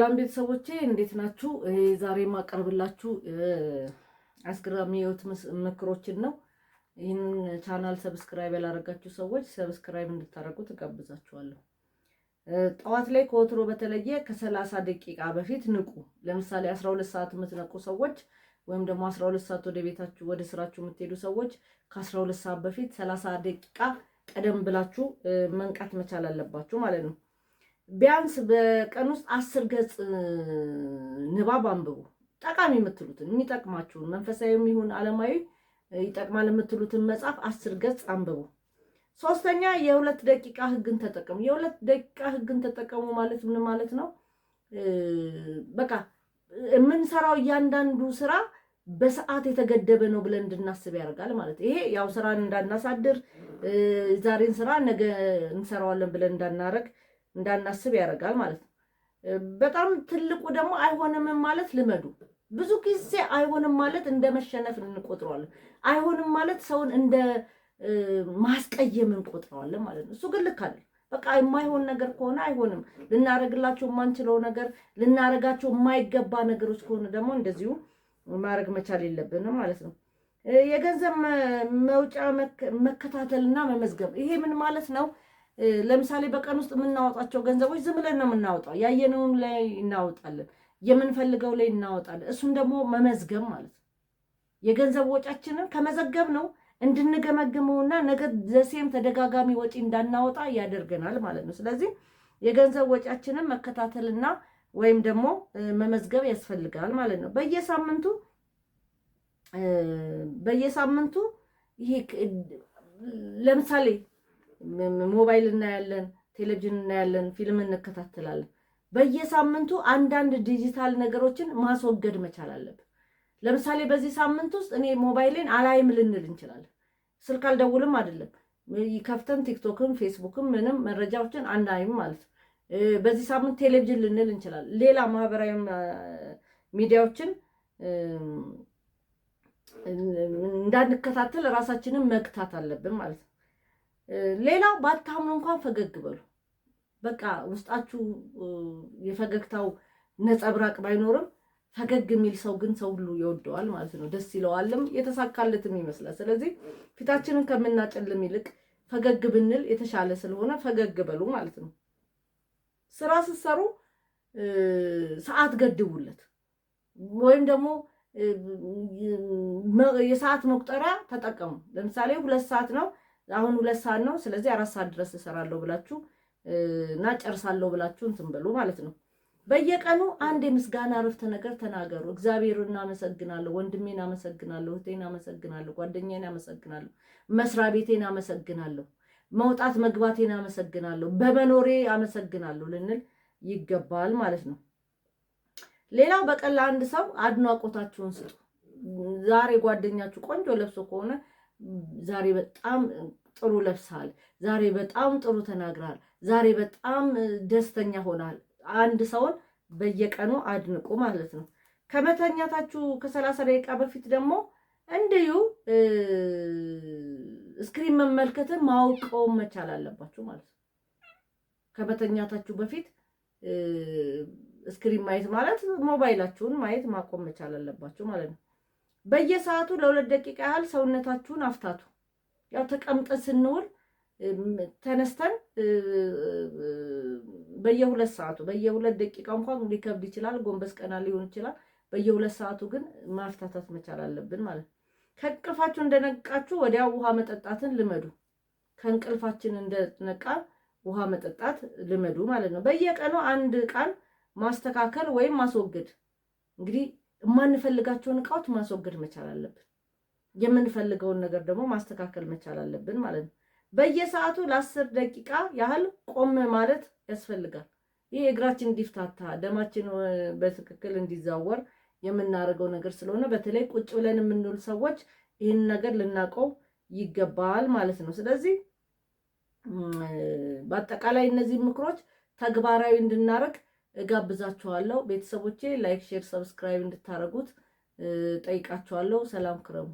ሰላም ቤተሰቦቼ፣ እንዴት ናችሁ? ዛሬ የማቀርብላችሁ አስገራሚ የህይወት ምክሮችን ነው። ይህንን channel subscribe ያላረጋችሁ ሰዎች subscribe እንድታደርጉ ትጋብዛችኋለሁ። ጠዋት ላይ ከወትሮ በተለየ ከ30 ደቂቃ በፊት ንቁ። ለምሳሌ 12 ሰዓት የምትነቁ ሰዎች ወይም ደግሞ 12 ሰዓት ወደ ቤታችሁ፣ ወደ ስራችሁ የምትሄዱ ሰዎች ከ12 ሰዓት በፊት 30 ደቂቃ ቀደም ብላችሁ መንቃት መቻል አለባችሁ ማለት ነው። ቢያንስ በቀን ውስጥ 10 ገጽ ንባብ አንብቡ። ጠቃሚ የምትሉትን፣ የሚጠቅማችሁን፣ መንፈሳዊም ይሁን ዓለማዊ ይጠቅማል የምትሉትን መጽሐፍ 10 ገጽ አንብቡ። ሶስተኛ፣ የ2 ደቂቃ ህግን ተጠቀሙ። የ2 ደቂቃ ህግን ተጠቀሙ ማለት ምን ማለት ነው? በቃ የምንሰራው እያንዳንዱ ስራ በሰዓት የተገደበ ነው ብለን እንድናስብ ያደርጋል ማለት ነው። ይሄ ያው ስራን እንዳናሳድር፣ ዛሬን ስራ ነገ እንሰራዋለን ብለን እንዳናረግ፣ እንዳናስብ ያደርጋል ማለት ነው። በጣም ትልቁ ደግሞ አይሆንም ማለት ልመዱ። ብዙ ጊዜ አይሆንም ማለት እንደ መሸነፍ እንቆጥረዋለን። አይሆንም ማለት ሰውን እንደ ማስቀየም እንቆጥረዋለን ማለት ነው። እሱ ግን ልክ አይደለም። በቃ የማይሆን ነገር ከሆነ አይሆንም። ልናረግላቸው የማንችለው ነገር፣ ልናረጋቸው የማይገባ ነገሮች ከሆነ ደግሞ እንደዚሁ ማድረግ መቻል የለብንም ማለት ነው። የገንዘብ መውጫ መከታተልና መመዝገብ፣ ይሄ ምን ማለት ነው? ለምሳሌ በቀን ውስጥ የምናወጣቸው ገንዘቦች ዝም ብለን ነው የምናወጣው። ያየነውን ላይ እናወጣለን፣ የምንፈልገው ላይ እናወጣለን። እሱን ደግሞ መመዝገብ ማለት ነው። የገንዘብ ወጫችንን ከመዘገብነው እንድንገመግመውና ነገ the same ተደጋጋሚ ወጪ እንዳናወጣ ያደርገናል ማለት ነው። ስለዚህ የገንዘብ ወጪያችንን መከታተልና ወይም ደግሞ መመዝገብ ያስፈልጋል ማለት ነው። በየሳምንቱ ይሄ ለምሳሌ ሞባይል እናያለን፣ ቴሌቪዥን እናያለን፣ ፊልም እንከታተላለን። በየሳምንቱ አንዳንድ ዲጂታል ነገሮችን ማስወገድ መቻል አለብን። ለምሳሌ በዚህ ሳምንት ውስጥ እኔ ሞባይሌን አላይም ልንል እንችላለን። ስልክ አልደውልም አይደለም። ከፍተን ቲክቶክም ፌስቡክም ምንም መረጃዎችን አናይም ማለት ነው። በዚህ ሳምንት ቴሌቪዥን ልንል እንችላለን። ሌላ ማህበራዊ ሚዲያዎችን እንዳንከታተል ራሳችንን መግታት አለብን ማለት ነው። ሌላው ባታምኑ እንኳን ፈገግ በሉ። በቃ ውስጣችሁ የፈገግታው ነጸብራቅ ባይኖርም ፈገግ የሚል ሰው ግን ሰው ሁሉ ይወደዋል ማለት ነው። ደስ ይለዋልም፣ የተሳካለትም ይመስላል። ስለዚህ ፊታችንን ከምናጨልም ይልቅ ፈገግ ብንል የተሻለ ስለሆነ ፈገግ በሉ ማለት ነው። ስራ ስትሰሩ ሰዓት ገድቡለት ወይም ደግሞ የሰዓት መቁጠሪያ ተጠቀሙ። ለምሳሌ 2 ሰዓት ነው፣ አሁን 2 ሰዓት ነው፣ ስለዚህ 4 ሰዓት ድረስ እሰራለሁ ብላችሁ እና ጨርሳለሁ ብላችሁ እንትን በሉ ማለት ነው። በየቀኑ አንድ የምስጋና አረፍተ ነገር ተናገሩ። እግዚአብሔርን አመሰግናለሁ፣ ወንድሜን አመሰግናለሁ፣ እህቴን አመሰግናለሁ፣ ጓደኛዬን አመሰግናለሁ፣ መስሪያ ቤቴን አመሰግናለሁ፣ መውጣት መግባቴን አመሰግናለሁ፣ በመኖሬ አመሰግናለሁ ልንል ይገባል ማለት ነው። ሌላው በቀን ለአንድ ሰው አድናቆታችሁን ስጡ። ዛሬ ጓደኛችሁ ቆንጆ ለብሶ ከሆነ ዛሬ በጣም ጥሩ ለብሰሃል፣ ዛሬ በጣም ጥሩ ተናግረሃል፣ ዛሬ በጣም ደስተኛ ሆነሃል። አንድ ሰውን በየቀኑ አድንቁ ማለት ነው። ከመተኛታችሁ ከ30 ደቂቃ በፊት ደግሞ እንዲሁ screen መመልከትን ማቆም መቻል አለባችሁ ማለት ነው። ከመተኛታችሁ በፊት screen ማየት ማለት ሞባይላችሁን ማየት ማቆም መቻል አለባችሁ ማለት ነው። በየሰዓቱ ለ2 ደቂቃ ያህል ሰውነታችሁን አፍታቱ። ያው ተቀምጠን ስንውል ተነስተን በየ2 ሰዓቱ፣ በየ2 ደቂቃ እንኳን ሊከብድ ይችላል። ጎንበስ ቀና ሊሆን ይችላል። በየ2 ሰዓቱ ግን ማፍታታት መቻል አለብን ማለት ነው። ከእንቅልፋችሁ እንደነቃችሁ ወዲያው ውሃ መጠጣትን ልመዱ። ከእንቅልፋችን እንደነቃን ውሃ መጠጣት ልመዱ ማለት ነው። በየቀኑ አንድ ዕቃን ማስተካከል ወይም ማስወገድ። እንግዲህ የማንፈልጋቸውን እቃዎች ማስወገድ መቻል አለብን። የምንፈልገውን ነገር ደግሞ ማስተካከል መቻል አለብን ማለት ነው። በየሰዓቱ ለ10 ደቂቃ ያህል ቆም ማለት ያስፈልጋል። ይህ እግራችን እንዲፍታታ፣ ደማችን በትክክል እንዲዛወር የምናደርገው ነገር ስለሆነ በተለይ ቁጭ ብለን የምንውል ሰዎች ይህን ነገር ልናውቀው ይገባል ማለት ነው። ስለዚህ በአጠቃላይ እነዚህ ምክሮች ተግባራዊ እንድናደርግ እጋብዛችኋለሁ። ቤተሰቦቼ like፣ share፣ subscribe እንድታደርጉት ጠይቃችኋለሁ። ሰላም ክረሙ።